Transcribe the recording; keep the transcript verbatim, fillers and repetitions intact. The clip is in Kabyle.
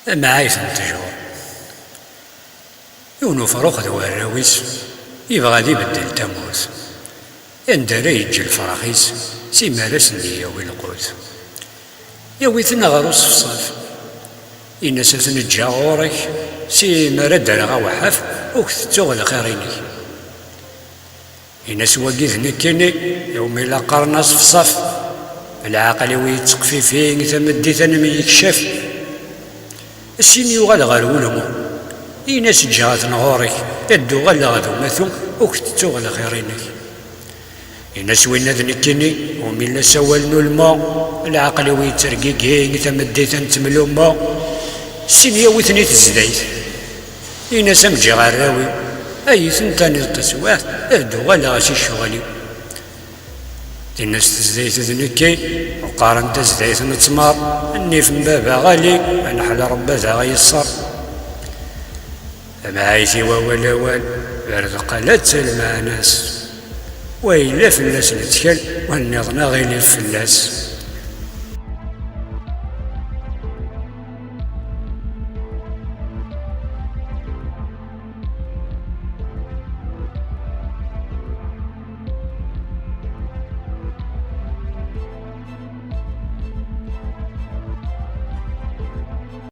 Tamɛayt n ttjur. Yiwen ufrux d warraw-is yebɣa ad ibeddel tamurt, anda ara yeǧǧ lferḥ-is si mi ara sen-d-yawi lqut. Yawi-ten ɣer uṣefṣaf, in-as: "Ad ten-ǧǧeɣ ɣur-k, si mi ara d-rreɣ aweḥḥaf ur k-tettuɣ lxir-inek." Ini-as: "Wagi d nekkini, iwumi la qqaren aṣefṣaf. Lɛaqel-iw yetteqfifi, tameddit ad nemyekcaf." Syin yuɣal ɣer ulmu, ini-as: "Ǧǧiɣ-ten ɣur-k, ad d-uɣaleɣ d umatu, ur k-tettuɣ lxir-inek." Ini-as: "Winna d nekkini, umi la ssawalen ulmu, lɛaqel-iw yettergigi, tameddit ad nettemlummu." Syin yawi-ten i tezdayt. Ini-as: "Am ǧǧiɣ arraw-iw, ay ten-taniḍ taswiɛt, ad d-uɣaleɣ si ccɣel-iw." Tin-as tezdayt d nekki, uqaren tazdayt n ttmer, nnif n baba ɣali, aneḥla Rebbi ad aɣ-yeṣṣer. Tamɛayt-iw awal awal, berdeqqa la ttalmeɛnas. Wa yella fell-as lettkal, wa nniḍen aɣilif fell-as.